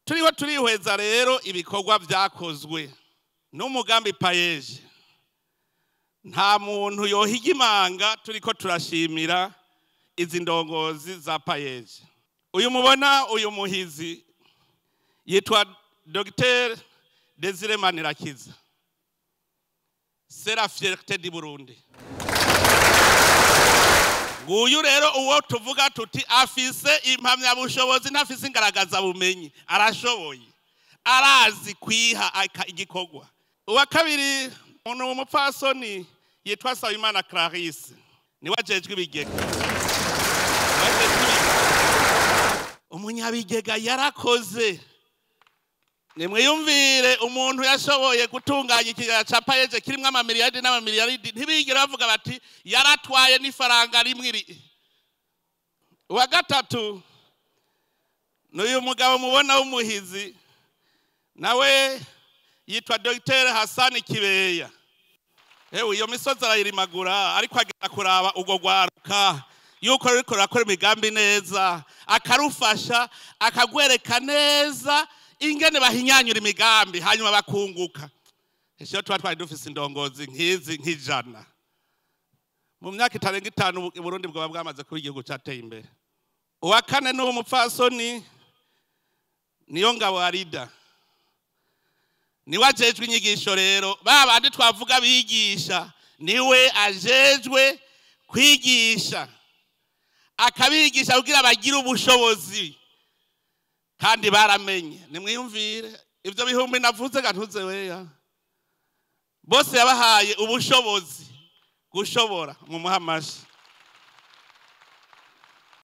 Turiho turihweza rero ibikorwa vyakozwe n'umugambi PAEEJ. Nta muntu yohiga imanga turiko turashimira izi ndongozi za PAEEJ. Uyu mubona, uyu muhizi yitwa Dr Desire Manirakiza, c'est la fierté du Burundi. Nguyu rero uwo tuvuga tuti afise impamyabushobozi, ntafise ingaragaza bumenyi, arashoboye, arazi kwiha igikorwa. Uwa kabiri umuntu w'umupfasoni yitwa Sabimana Clarisse, niwe ajejwe ibigega. Umunyabigega yarakoze. Nimwiyumvire umuntu yashoboye gutunganya ikigega ca PAEEJ kirimwo amamiliyaridi n'amamiliyaridi, ntibigere bavuga bati yaratwaye n'ifaranga rimwe iri. Uwa gatatu n'uyu mugabo mubona w'umuhizi, nawe yitwa Dr Hassan Kibeya. Ewe, iyo misozi arayirimagura, ariko agenda kuraba urwo rwaruka yuko ruriko rurakora imigambi neza, akarufasha, akagwereka neza ingene bahinyanyura imigambi hanyuma bakunguka. Ese tuba twari dufise indongozi nk'izi nk'ijana, mu myaka itarenga 5 Burundi bwoba bwamaze kuba igihugu cateye imbere. Uwa kane n'uwo mupfasoni niyo ngabo Arida, niwe ajejwe inyigisho. Rero ba bandi twavuga bigisha, niwe ajejwe kwigisha, akabigisha kugira bagire ubushobozi kandi baramenye. Nimwiyumvire ivyo bihumbi navuze gantuze weya bose yabahaye ubushobozi gushobora mu muhamashi.